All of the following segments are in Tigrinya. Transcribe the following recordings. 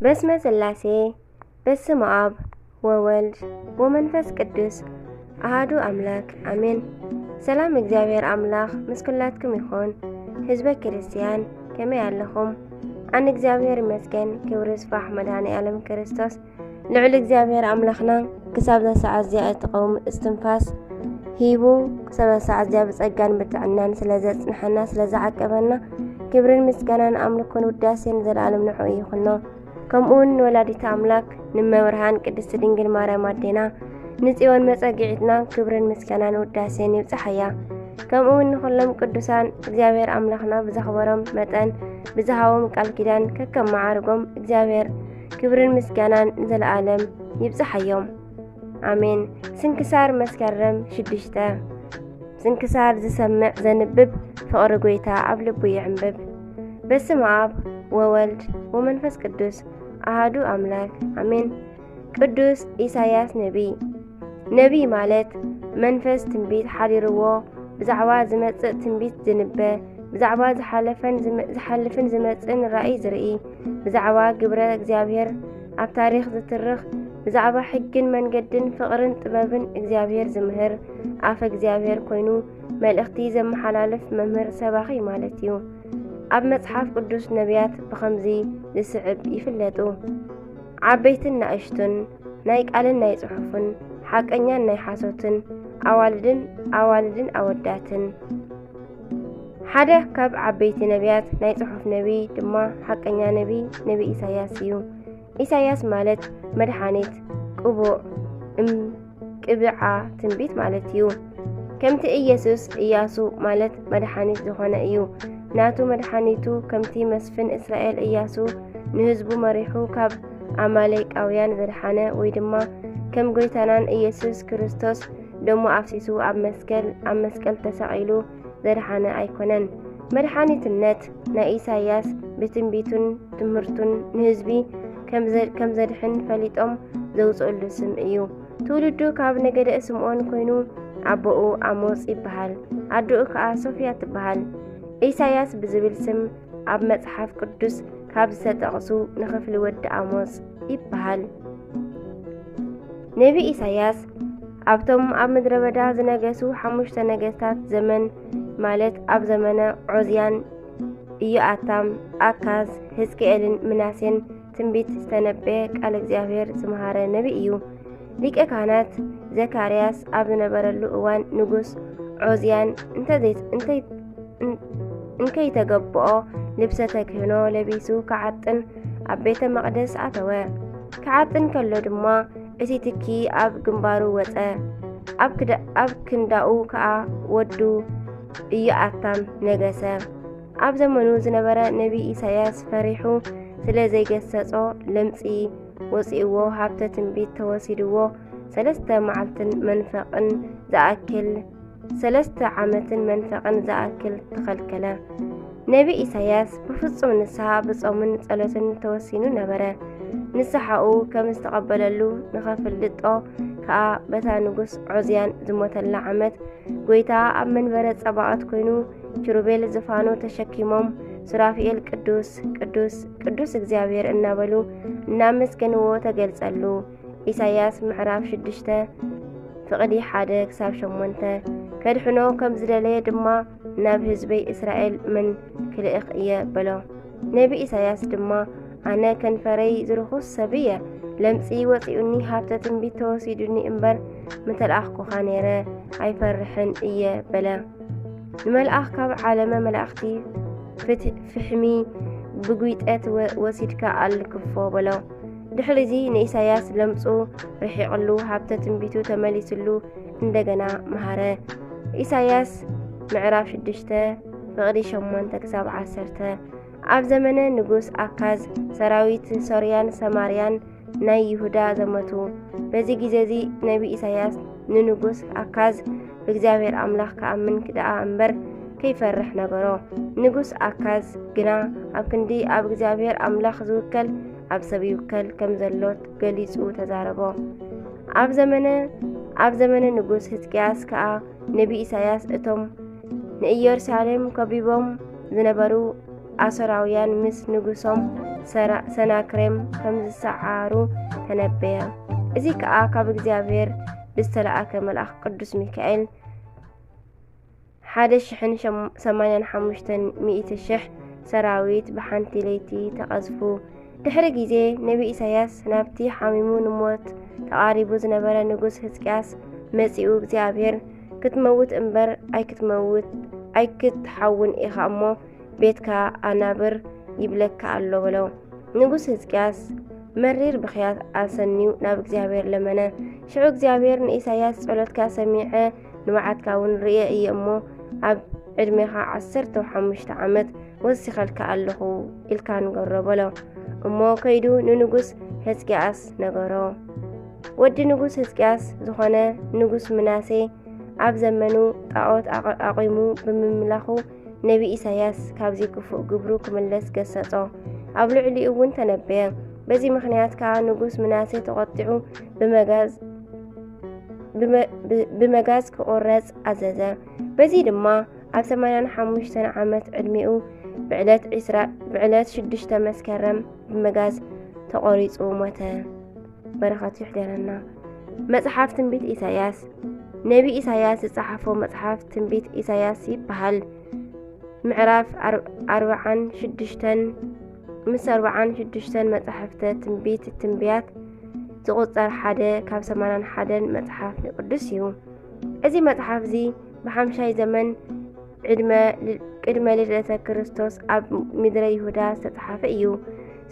በስመ ስላሴ፣ በስመ ኣብ ወወልድ ወመንፈስ ቅዱስ ኣሃዱ ኣምላክ ኣሜን። ሰላም እግዚኣብሔር ኣምላክ ምስ ኩላትኩም ይኹን። ህዝበ ክርስትያን ከመይ ኣለኹም? ኣን እግዚኣብሔር ይመስገን። ክብሪ ስፋሕ መድኃኔ ዓለም ክርስቶስ ልዑል እግዚኣብሔር ኣምላኽና ክሳብ እዛ ሰዓት እዚኣ እትቐውም እስትንፋስ ሂቡ ክሳብ እዛ ሰዓት እዚኣ ብጸጋን ብጥዕናን ስለ ዘጽንሐና ስለ ዝዓቀበና ክብርን ምስጋናን ኣምልኮን ውዳሴን ዘለኣለም ንዕኡ ይኹኖ። ከምኡ እውን ንወላዲተ ኣምላክ ንመብርሃን ቅድስቲ ድንግል ማርያም ኣዴና ንጽዮን መጸግዒትና ክብርን ምስጋናን ውዳሴን ይብጽሓያ። ከምኡ እውን ንኹሎም ቅዱሳን እግዚኣብሔር ኣምላኽና ብዘኽበሮም መጠን ብዝሃቦም ቃል ኪዳን ከከም መዓርጎም እግዚኣብሔር ክብርን ምስጋናን ንዘለኣለም ይብጽሓዮም። ኣሜን። ስንክሳር መስከረም ሽዱሽተ። ስንክሳር ዝሰምዕ ዘንብብ ፍቕሪ ጐይታ ኣብ ልቡ ይዕንብብ። በስመ ኣብ ወወልድ ወመንፈስ ቅዱስ ኣሃዱ ኣምላክ ኣሜን። ቅዱስ ኢሳያስ ነቢይ። ነቢይ ማለት መንፈስ ትንቢት ሓዲርዎ ብዛዕባ ዝመጽእ ትንቢት ዝንበ፣ ብዛዕባ ዝሓለፈን ዝመ-፣ ዝሓልፍን ዝመጽእን ራእይ ዝርኢ፣ ብዛዕባ ግብረ እግዚኣብሔር ኣብ ታሪኽ ዝትርኽ፣ ብዛዕባ ሕግን መንገድን ፍቕርን ጥበብን እግዚኣብሔር ዝምህር፣ ኣፈ እግዚኣብሔር ኮይኑ መልእኽቲ ዘመሓላልፍ መምህር ሰባኺ ማለት እዩ። ኣብ መጽሓፍ ቅዱስ ነቢያት ብኸምዚ ዝስዕብ ይፍለጡ። ዓበይትን ናእሽቱን፣ ናይ ቃልን ናይ ጽሑፍን፣ ሓቀኛን ናይ ሓሶትን፣ ኣዋልድን ኣዋልድን ኣወዳትን። ሓደ ካብ ዓበይቲ ነቢያት ናይ ጽሑፍ ነቢይ ድማ ሓቀኛ ነቢይ ነቢ ኢሳያስ እዩ። ኢሳያስ ማለት መድሓኒት፣ ቅቡዕ፣ እም፣ ቅብዓ ትንቢት ማለት እዩ። ከምቲ ኢየሱስ እያሱ ማለት መድሓኒት ዝኾነ እዩ። ናቱ መድሓኒቱ ከምቲ መስፍን እስራኤል እያሱ ንህዝቡ መሪሑ ካብ ኣማሌቃውያን ዘድሓነ ወይ ድማ ከም ጎይታናን ኢየሱስ ክርስቶስ ደሙ ኣፍሲሱ ኣብ መስቀል፣ ኣብ መስቀል ተሰቒሉ ዘድሓነ ኣይኮነን። መድሓኒትነት ናይ ኢሳያስ ብትንቢቱን ትምህርቱን ንህዝቢ ከም ዘ-፣ ከም ዘድሕን ፈሊጦም ዘውፅእሉ ስም እዩ። ትውልዱ ካብ ነገደ ስምዖን ኮይኑ ኣቦኡ ኣሞጽ ይበሃል። ኣደኡ ከኣ ሶፍያ ትበሃል። ኢሳያስ ብዝብል ስም ኣብ መጽሓፍ ቅዱስ ካብ ዝተጠቕሱ ንኽፍሊ ወዲ ኣሞጽ ይበሃል። ነቢ ኢሳያስ ኣብቶም ኣብ ምድረ በዳ ዝነገሱ ሓሙሽተ ነገስታት ዘመን፣ ማለት ኣብ ዘመነ ዖዝያን፣ ኢዮኣታም፣ ኣካዝ፣ ሕዝቅኤልን ምናሴን ትንቢት ዝተነበየ ቃል እግዚኣብሔር ዝመሃረ ነቢ እዩ። ሊቀ ካህናት ዘካርያስ ኣብ ዝነበረሉ እዋን ንጉስ ዖዝያን እንተዘይ-፣ እንተይ-፣ እን-፣ እንከይተገብኦ ልብሰ ተክህኖ ለቢሱ ክዓጥን ኣብ ቤተ መቕደስ ኣተወ። ክዓጥን ከሎ ድማ እቲ ትኪ ኣብ ግንባሩ ወጸ። ኣብ ክዳ-፣ ኣብ ክንዳኡ ከኣ ወዱ ኢዮኣታም ነገሰ። ኣብ ዘመኑ ዝነበረ ነቢ ኢሳያስ ፈሪሑ ስለ ዘይገሰጾ ለምጺ ወጺእዎ፣ ሃብተ ትንቢት ተወሲድዎ፣ ሰለስተ መዓልትን መንፈቕን ዝኣክል፣ ሰለስተ ዓመትን መንፈቕን ዝኣክል ተኸልከለ። ነቢ ኢሳያስ ብፍጹም ንስሓ ብጾምን ጸሎትን ተወሲኑ ነበረ። ንስሓኡ ከም ዝተቐበለሉ ንኸፍልጦ ከኣ በታ ንጉስ ዖዝያን ዝሞተላ ዓመት ጐይታ ኣብ መንበረ ጸባኦት ኮይኑ ኪሩቤል ዝፋኑ ተሸኪሞም ሱራፊኤል ቅዱስ ቅዱስ ቅዱስ እግዚኣብሔር እናበሉ እናመስገንዎ ተገልጸሉ። ኢሳያስ ምዕራፍ ሽዱሽተ ፍቕዲ ሓደ ክሳብ ሸሞንተ። ከድሕኖ ከም ዝደለየ ድማ ናብ ህዝበይ እስራኤል መን ክልእኽ እየ በሎ። ነቢ ኢሳያስ ድማ ኣነ ከንፈረይ ዝርኹስ ሰብ እየ፣ ለምጺ ወጺኡኒ ሃብተ ትንቢት ተወሲዱኒ እምበር ምተልኣኽኩኻ ነይረ ኣይፈርሕን እየ በለ። ንመልኣኽ ካብ ዓለመ መላእኽቲ ፍት-፣ ፍሕሚ ብጒጠት ወ-፣ ወሲድካ ኣልክፎ በሎ። ድሕሪዚ ንኢሳያስ ለምጹ ርሒቕሉ ሃብተ ትንቢቱ ተመሊስሉ እንደገና መሃረ። ኢሳያስ ምዕራፍ ሽዱሽተ ፍቕዲ ሸሞንተ ክሳብ ዓሰርተ። ኣብ ዘመነ ንጉስ ኣካዝ ሰራዊት ሶርያን ሰማርያን ናይ ይሁዳ ዘመቱ። በዚ ግዜ እዚ ነቢ ኢሳያስ ንንጉስ ኣካዝ ብእግዚኣብሔር ኣምላኽ ክኣምን ደኣ እምበር ከይፈርሕ ነገሮ። ንጉስ ኣካዝ ግና ኣብ ክንዲ ኣብ እግዚኣብሔር ኣምላኽ ዝውከል ኣብ ሰብ ይውከል ከም ዘሎ ገሊጹ ተዛረቦ። ኣብ ዘመነ፣ ኣብ ዘመነ ንጉስ ህዝቅያስ ከኣ ነቢ ኢሳያስ እቶም ንኢየሩሳሌም ከቢቦም ዝነበሩ ኣሶራውያን ምስ ንጉሶም ሰራ-፣ ሰናክሬም ከም ዝሰዓሩ ተነበየ። እዚ ከኣ ካብ እግዚኣብሔር ብዝተላእከ መልኣኽ ቅዱስ ሚካኤል ሓደ ሽሕን ሸም-፣ ሰማንያን ሓሙሽተን ሚእቲ ሽሕ ሰራዊት ብሓንቲ ለይቲ ተቐዝፉ። ድሕሪ ግዜ ነቢ ኢሳያስ ናብቲ ሓሚሙ ንሞት ተቓሪቡ ዝነበረ ንጉስ ህዝቅያስ መጺኡ፣ እግዚኣብሔር፣ "ክትመውት እምበር ኣይክትመውት ኣይክትሓውን ኢኻ እሞ፣ ቤትካ ኣናብር ይብለካ ኣሎ" በሎ። ንጉስ ህዝቅያስ መሪር ብኽያት ኣሰንዩ ናብ እግዚኣብሔር ለመነ። ሽዑ እግዚኣብሔር ንኢሳያስ፣ "ጸሎትካ ሰሚዐ ንመዓትካ እውን ርእየ እየ እሞ፣ ኣብ ዕድሜኻ ዓሰርተ ሓሙሽተ ዓመት ወሲኸልካ ኣለኹ" ኢልካ ንገሮ በሎ። እሞ ከይዱ ንንጉስ ህዝቅያስ ነገሮ። ወዲ ንጉስ ህዝቅያስ ዝኾነ ንጉስ ምናሴ ኣብ ዘመኑ ጣዖት ኣቐ-፣ ኣቑሙ ብምምላኹ፣ ነቢ ኢሳያስ ካብዚ ክፉእ ግብሩ ክምለስ ገሰጾ። ኣብ ልዕሊኡ እውን ተነበየ። በዚ ምኽንያት ከኣ ንጉስ ምናሴ ተቖጢዑ ብመጋዝ፣ ብመ-፣ ብ-፣ ብመጋዝ ክቑረጽ ኣዘዘ። በዚ ድማ ኣብ ሰማንያን ሓሙሽተን ዓመት ዕድሜኡ ብዕለት ዕስራ፣ ብዕለት ሽዱሽተ መስከረም ብመጋዝ ተቖሪጹ ሞተ። በረኸቱ ይሕደረና። መጽሓፍ ትንቢት ኢሳያስ። ነቢ ኢሳያስ ዝጸሓፎ መጽሓፍ ትንቢት ኢሳያስ ይበሃል። ምዕራፍ ኣር-፣ ኣርብዓን ሽዱሽተን፣ ምስ ኣርብዓን ሽዱሽተን መጻሕፍተ ትንቢት ትንቢያት ዝቑጸር ሓደ ካብ ሰማንያን ሓደን መጽሓፍ ቅዱስ እዩ። እዚ መጽሓፍ እዚ ብሓምሻይ ዘመን ዕድመ ል-፣ ቅድመ ልደተ ክርስቶስ ኣብ ምድረ ይሁዳ ዝተጻሕፈ እዩ።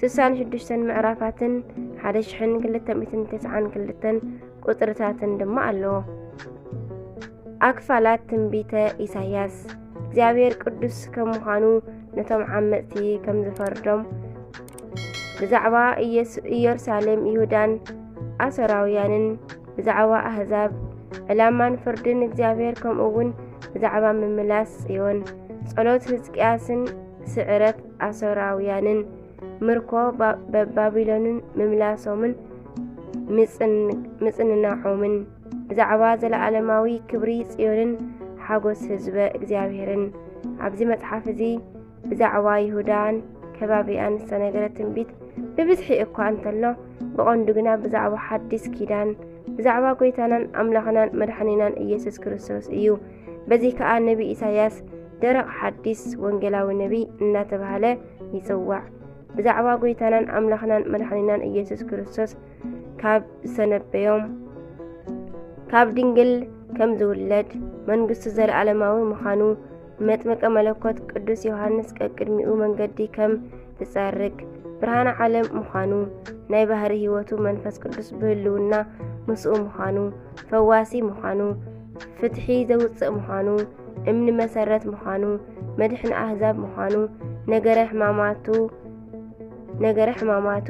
ስሳን ሽዱሽተን ምዕራፋትን ሓደ ሽሕን ክልተ ሚእትን ተስዓን ክልተን ቁጽርታትን ድማ ኣለዎ። ኣክፋላት ትንቢተ ኢሳያስ። እግዚኣብሔር ቅዱስ ከም ምዃኑ ነቶም ዓመጽቲ ከም ዝፈርዶም፣ ብዛዕባ ኢየሱ-፣ ኢየሩሳሌም፣ ይሁዳን ኣሶራውያንን፣ ብዛዕባ ኣህዛብ፣ ዕላማን ፍርድን እግዚኣብሔር፣ ከምኡ እውን ብዛዕባ ምምላስ ጽዮን፣ ጸሎት ህዝቅያስን ስዕረት ኣሶራውያንን፣ ምርኮ ባ-፣ በ-፣ ባቢሎንን ምምላሶምን ምጽን-፣ ምጽንናዖምን፣ ብዛዕባ ዘለዓለማዊ ክብሪ ጽዮንን ሓጎስ ህዝበ እግዚኣብሔርን። ኣብዚ መጽሓፍ እዚ ብዛዕባ ይሁዳን ከባቢኣን ዝተነገረ ትንቢት ብብዝሒ እኳ እንተሎ፣ ብቐንዱ ግና ብዛዕባ ሓዲስ ኪዳን፣ ብዛዕባ ጐይታናን ኣምላኽናን መድሓኒናን ኢየሱስ ክርስቶስ እዩ። በዚ ከኣ ነቢ ኢሳያስ ደረቕ ሓዲስ ወንጌላዊ ነቢይ እናተባህለ ይጽዋዕ። ብዛዕባ ጐይታናን ኣምላኽናን መድሓኒናን ኢየሱስ ክርስቶስ ካብ ዝተነበዮም፣ ካብ ድንግል ከም ዝውለድ፣ መንግስቱ ዘለዓለማዊ ምዃኑ፣ መጥምቀ መለኮት ቅዱስ ዮሃንስ ቀቅድሚኡ መንገዲ ከም ዝጸርግ፣ ብርሃን ዓለም ምዃኑ፣ ናይ ባህሪ ህይወቱ መንፈስ ቅዱስ ብህልውና ምስኡ ምዃኑ፣ ፈዋሲ ምዃኑ፣ ፍትሒ ዘውጽእ ምዃኑ፣ እምኒ መሰረት ምዃኑ፣ መድሕን ኣህዛብ ምዃኑ፣ ነገረ ሕማማቱ፣ ነገረ ሕማማቱ፣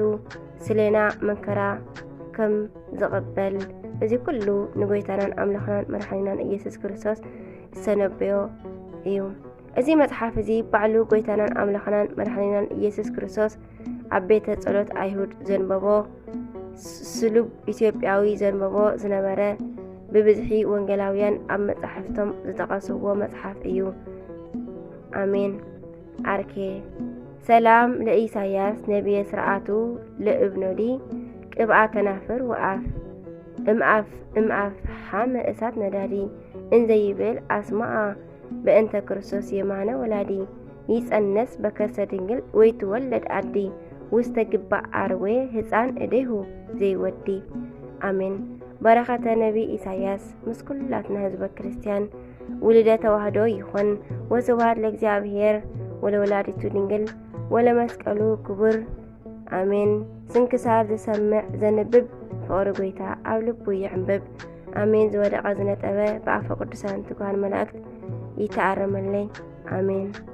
ስሌና መከራ ከም ዝቕበል፣ እዚ ኩሉ ንጎይታናን ኣምላኽናን መድሓኒናን ኢየሱስ ክርስቶስ ዝተነበዮ እዩ። እዚ መጽሓፍ እዚ ባዕሉ ጎይታናን ኣምላኽናን መድሓኒናን ኢየሱስ ክርስቶስ ኣብ ቤተ ጸሎት ኣይሁድ ዘንበቦ፣ ስ-፣ ስሉብ ኢትዮጵያዊ ዘንበቦ ዝነበረ፣ ብብዝሒ ወንጌላውያን ኣብ መጻሕፍቶም ዝጠቐስዎ መጽሓፍ እዩ። ኣሜን። ኣርኬ። ሰላም ለኢሳያስ ነቢየ ስርዓቱ ለእብኖዲ ቅብኣ ከናፍር ወኣፍ እምኣፍ እምኣፍ ሓመ እሳት ነዳዲ እንዘይብል ኣስማኣ በእንተ ክርስቶስ የማነ ወላዲ ይጸነስ በከርሰ ድንግል ወይ ትወለድ ኣዲ ውስተ ግባእ ኣርዌ ህፃን እዴሁ ዘይወዲ። ኣሜን። በረኸተ ነቢ ኢሳያስ ምስ ኩላትና ህዝበ ክርስቲያን ውልደ ተዋህዶ ይኹን። ወስብሐት ለእግዚኣብሔር ወለወላዲቱ ድንግል ወለመስቀሉ ክቡር። ኣሜን። ስንክሳር ዝሰምዕ ዘንብብ ፍቕሪ ጎይታ ኣብ ልቡ ይዕንብብ። ኣሜን። ዝወደቐ ዝነጠበ ብኣፈ ቅዱሳን ትጉሃን መላእክት ይተኣረመለይ። ኣሜን።